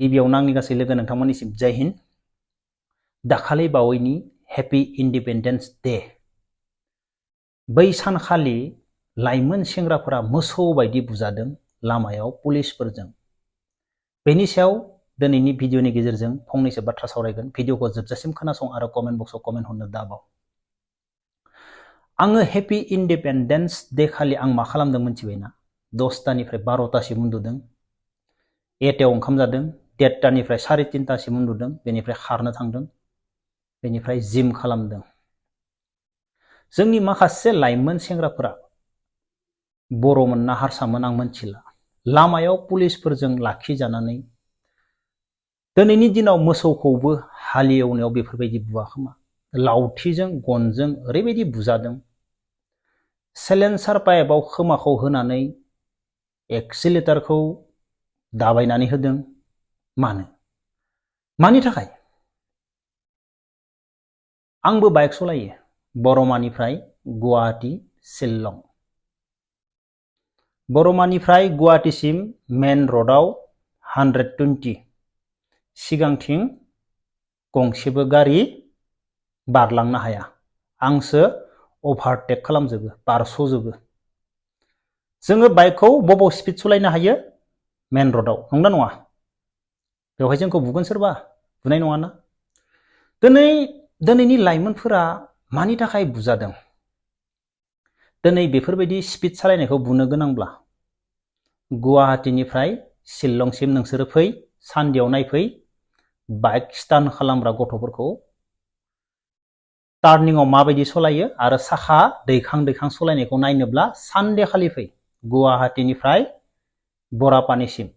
गिबियावनो आंनि गासै लोगो नोंथांमोननिसिम जय हिन्द। दाखालि बावैनि हेपि इन्डिपेन्डेन्स डे बै सानखालि लाइमोन सेंग्राफोरा मोसौ बायदि बुजादों लामायाव पुलिसफोरजों। बेनि सायाव दिनैनि भिडिअनि गेजेरजों फंनैसो बाथ्रा सावरायगोन। भिडिअखौ जोबजासिम खोनासं आरो कमेन्ट बक्सआव कमेन्ट हरनो दाबाव। आङो हेपि इन्डिपेन्डेन्स डे खालि आं मा खालामदों मिथिबायना? 10टानिफ्राय 12टासिम उन्दुदों, 1टायाव ओंखाम जादों, 1:30निफ्राय 3:30टासिम उन्दुदों, बेनिफ्राय खारनो थांदों, बेनिफ्राय जिम खालामदों। जोंनि माखासे लाइमोन सेंग्राफोरा बर'मोन ना हारसामोन आं मिथिला, लामायाव पुलिसफोरजों लाखिजानानै दिनैनि दिनाव मोसौखौबो हालेवनायाव बेफोरबायदि बुवा खोमा, लावथिजों गनजों ओरैबायदि बुजादों, साइलेन्सार पाइपआव खोमाखौ होनानै एक्सिलेटरखौ दाबायनानै होदों। मानि थाखाय? आंबो बाइक सालायो बरमानिफ्राय गुवाहाटी शिलं। बरमानिफ्राय गुवाहाटीसिम मेन रडाव 120, सिगांथिं गंसेबो गारि बारलांनो हाया, आंसो अभारटेक खालामजोबो, बारस'जोबो। जोङो बाइकखौ बबाव स्पिड सालायनो हायो? मेन रडाव, नंना नङा? बेवहाय जोंखौ बुगोन सोरबा? बुनाय नङाना? दिनैनि लाइमोनफोरा मानि थाखाय बुजादों? दिनै बेफोरबायदि स्पिड सालायनायखौ बुनो गोनांब्ला गुवाहाटीनिफ्राय शिलंसिम नोंसोरो फै, सानदेयाव नायफै, बाइक स्टान्ट खालामग्रा गथ'फोरखौ टार्निंआव माबायदि सालायो आरो साखा दैखां दैखां सालायनायखौ नायनोब्ला सानदे खालि फै गुवाहाटीनिफ्राय बरापानिसिम।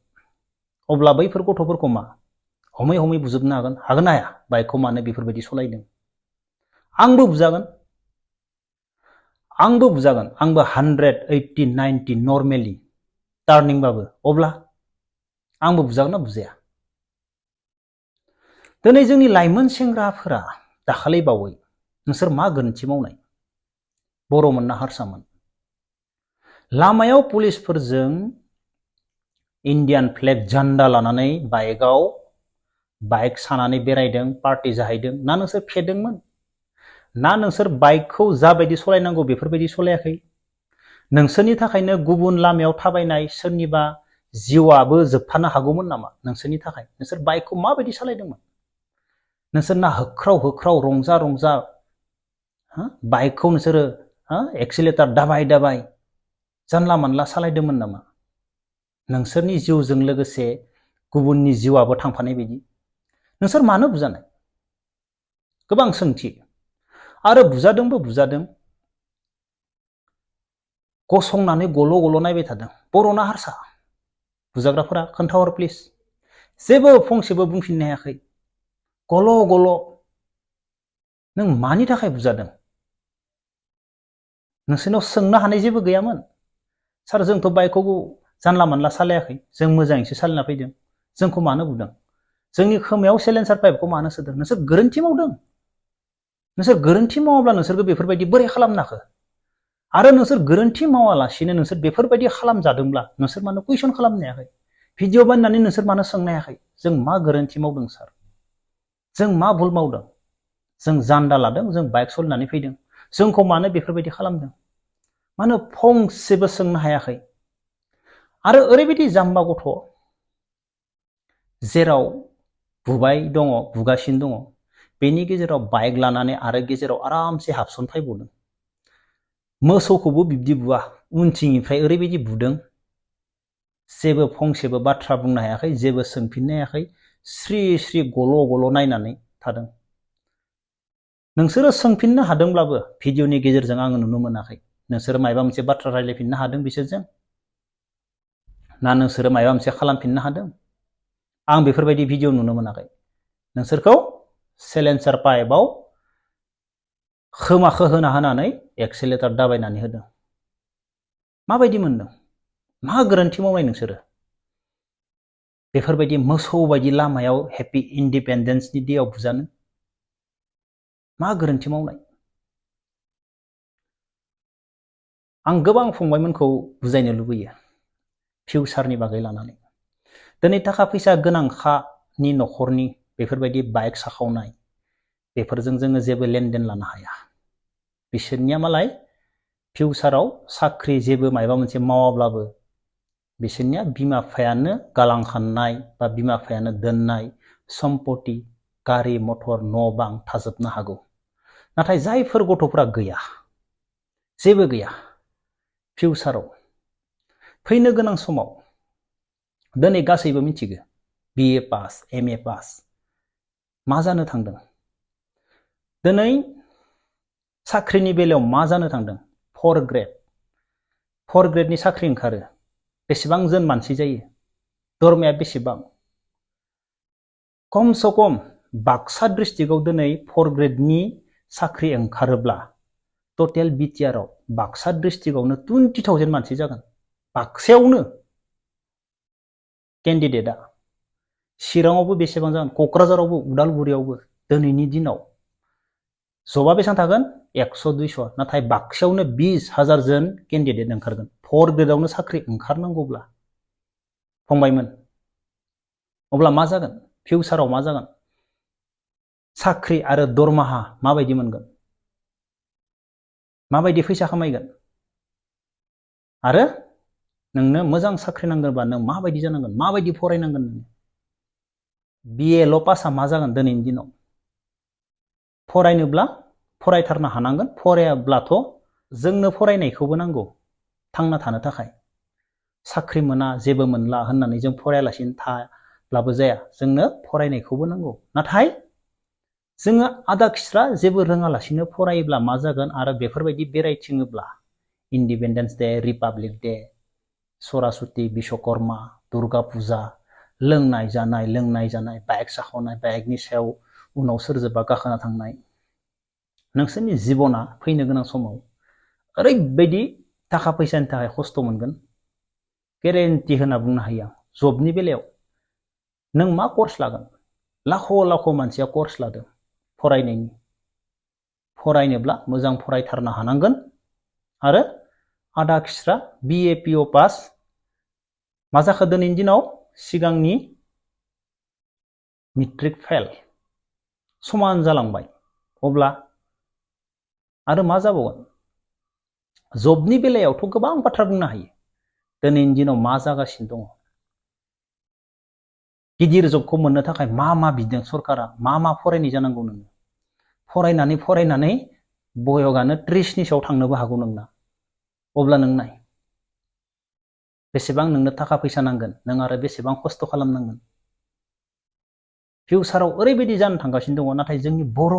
अब्ला बैफोर गथ'फोरखौ मा हमै हमै बुजोबनो हागोन ना हाया? बाइकखौ मानो बेफोरबायदि सालायदों? आंबो बुजागोन, आंबो 180, 90 नर्मेलि टार्निंबाबो, अब्ला आंबो बुजागोन ना बुजाया? दिनै जोंनि लाइमोन सेंग्राफोरा दाखालि बावै नोंसोर मा गोरोन्थि मावनाय? बर'मोन ना हारसामोन? लामायाव पुलिसफोरजों इन्डियान फ्लेग झन्डा लानानै बाइकआव बाइक सानानै बेरायदों, पार्टि जाहैदों ना नोंसोर फेदोंमोन? ना नोंसोर बाइकखौ जाबायदि सालायनांगौ बेफोरबायदि सालायाखै? नोंसोरनि थाखायनो गुबुन लामायाव थाबायनाय सोरनिबा जिउआबो जोबफानो हागौमोन नामा? नोंसोरनि थाखाय नोंसोर बाइकखौ माबायदि सालायदोंमोन? नोंसोर ना होख्राव होख्राव रंजा रंजा बाइकखौ नोंसोरो एक्सिलेटर दाबाय दाबाय जानला मानला सालायदोंमोन नामा? नोंसोरनि जिउजों लोगोसे गुबुननि जिउआबो थांफानाय बायदि। नोंसोर मानो बुजानाय? गोबां सोंथि। आरो बुजादोंबो बुजादों, गसंनानै गल' गल' नायबाय थादों। बर'ना हारसा? बुजाग्राफोरा खोन्थाहर प्लिज। जेबो फंसेबो बुंफिननो हायाखै, गल' गल'। नों मानि थाखाय बुजादों? नोंसोरनाव सोंनो हानाय जेबो गैयामोन? सार जोंथ' बाइकखौ जानला मानला सालायाखै, जों मोजाङैसो सालायना फैदों, जोंखौ मानो बुदों? जोंनि खोमायाव साइलेन्सार पाइपखौ मानो सोदों? नोंसोर गोरोन्थि मावदों। नोंसोर गोरोन्थि मावाब्ला नोंसोरखौ बेफोरबायदि बोरै खालामनो हाखो? आरो नोंसोर गोरोन्थि मावालासिनो नोंसोर बेफोरबायदि खालामजादोंब्ला नोंसोर मानो कुइसन खालामनो हायाखै? भिडिअ बानायनानै नोंसोर मानो सोंनो हायाखै? जों मा गोरोन्थि मावदों सार? जों मा भुल मावदों? जों जान्दा लादों, जों बाइक सालायनानै फैदों, जोंखौ मानो बेफोरबायदि खालामदों? मानो फंसेबो सोंनो हायाखै? आरो ओरैबायदि जाम्बा गथ' जेराव बुबाय दङ, बुगासिनो दङ, बेनि गेजेराव बाइक लानानै आरो गेजेराव आरामसे हाबसन फैबावदों। मोसौखौबो बिब्दि बुवा, उनथिंनिफ्राय ओरैबायदि बुदों, जेबो फंसेबो बाथ्रा बुंनो हायाखै, जेबो सोंफिननो हायाखै, स्रि स्रि गल' गल' नायनानै थादों। नोंसोरो सोंफिननो हादोंब्लाबो भिडिअनि गेजेरजों आङो नुनो मोनाखै। नोंसोरो माबा मोनसे बाथ्रा रायज्लायफिननो हादों बिसोरजों? ना नोंसोरो माबा मोनसे खालामफिननो हादों? आं बेफोरबायदि भिडिअ नुनो मोनाखै। नोंसोरखौ साइलेन्सार पाइपआव खोमाखौ होनानै एक्सिलेटर दाबायनानै होदों। माबायदि मोनदों? मा गोरोन्थि मावनाय नोंसोरो? बेफोरबायदि मोसौ बायदि लामायाव हेपि इन्डिपेन्डेन्सनि डेआव बुजानो मा गोरोन्थि मावनाय? आं गोबां फंबायमोनखौ बुजायनो लुबैयो फिउचारनि बागै लानानै। दिनै थाखा फैसा गोनांखा नि न'खरनि बेफोरबायदि बाइक साखावनाय बेफोरजों जोङो जेबो लेनदेन लानो हाया। बिसोरनिया मालाय फिउचाराव साख्रि जेबो मायबा मोनसे मावाब्लाबो बिसोरनिया बिमा बिफायानो गालांखानाय बा बिमा बिफायानो दोननाय सम्पति गारि मटर न' बां थाजोबनो हागौ। नाथाय जायफोर गथ'फोरा गैया, जेबो गैया, फिउचाराव फैनो गोनां समाव दिनै गासैबो मिथिगो BA पास MA पास मा जानो थांदों। दिनै साख्रिनि बेलायाव मा जानो थांदों। 4 ग्रेडनि साख्रि ओंखारो। बेसेबां जन मानसि जायो, दरमाया बेसेबां। खमसे खम बाक्सा डिस्ट्रिक्टआव दिनै 4 ग्रेडनि साख्रि ओंखारोब्ला टटेल बिटिआरआव बाक्सा डिस्ट्रिक्टआवनो 20,000 मानसि जागोन। बाक्सायावनो केन्डिडेटआ। चिराङावबो बेसेबां जागोन, क'क्राझारावबो, उदालगुरियावबो। दिनैनि दिनाव जबा बेसेबां थागोन 100-200, नाथाय बाक्सायावनो 20,000 जन केन्डिडेट ओंखारगोन 4 ग्रेडआवनो साख्रि ओंखारनांगौब्ला। फंबायमोन, अब्ला मा जागोन, फिउचाराव मा जागोन, साख्रि आरो दरमाहा माबायदि मोनगोन, माबायदि फैसा खामायगोन, आरो नोंनो मोजां साख्रि नांगोनबा नों माबायदि जानांगोन, माबायदि फरायनांगोन। BAल' पासआ मा जागोन दिनैनि दिनाव। फरायनोब्ला फरायथारनो हानांगोन, फरायाब्लाथ' जोंनो फरायनायखौबो नांगौ थांना थानो थाखाय। साख्रि मोना जेबो मोनला होननानै जों फरायालासिनो थाब्लाबो जाया, जोंनो फरायनायखौबो नांगौ। नाथाय जोङो आदा खिस्रा जेबो रोङालासिनो फरायोब्ला मा जागोन, आरो बेफोरबायदि बेरायथिङोब्ला independence day, republic day, Saraswati, Vishwakarma, Durga Puja, लोंनाय जानाय, बाइक साखावनाय, बाइकनि सायाव उनाव सोरजोंबा गाखोना थांनाय। नोंसोरनि जिबना फैनो गोनां समाव ओरैबायदि थाखा फैसानि थाखाय खस्थ' मोनगोन, गेरेन्टि होना बुंनो हायो आं। जबनि बेलायाव नों मा कर्स लागोन, लाख' मानसिया कर्स लादों फरायनायनि। फरायनोब्ला मोजां फरायथारनो हानांगोन, आरो आदा खिस्रा BA PO पास मा जाखो दिनैनि दिनाव, सिगांनि मेट्रिक फेल समान जालांबाय। अब्ला आरो मा जाबावगोन। जबनि बेलायावथ' गोबां बाथ्रा बुंनो हायो। दिनैनि दिनाव मा जागासिनो दङ, गिदिर जबखौ मोननो थाखाय मा बिदों सरकारा, मा फरायनाय जानांगौ। नोङो फरायनानै बयगानो 30नि सायाव थांनोबो हागौ नोंना। अब्ला नों नाय बेसेबां नोंनो थाखा फैसा नांगोन, नों आरो बेसेबां खस्थ' खालामनांगोन। फिउचाराव ओरैबायदि जानो थांगासिनो दङ। नाथाय जोंनि बर'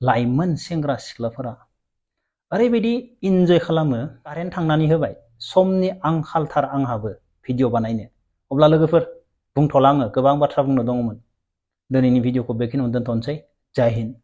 लाइमोन सेंग्रा सिख्लाफोरा ओरैबायदि इन्जय खालामो। कारेन्ट थांनानै होबाय, समनि आंखालथार आंहाबो भिडिअ बानायनो। अब्ला लोगोफोर बुंथ'ला, आङो गोबां बाथ्रा बुंनो दङमोन। दिनैनि भिडिअखौ बेखिनियावनो दोनथ'नोसै। जय हिन्द।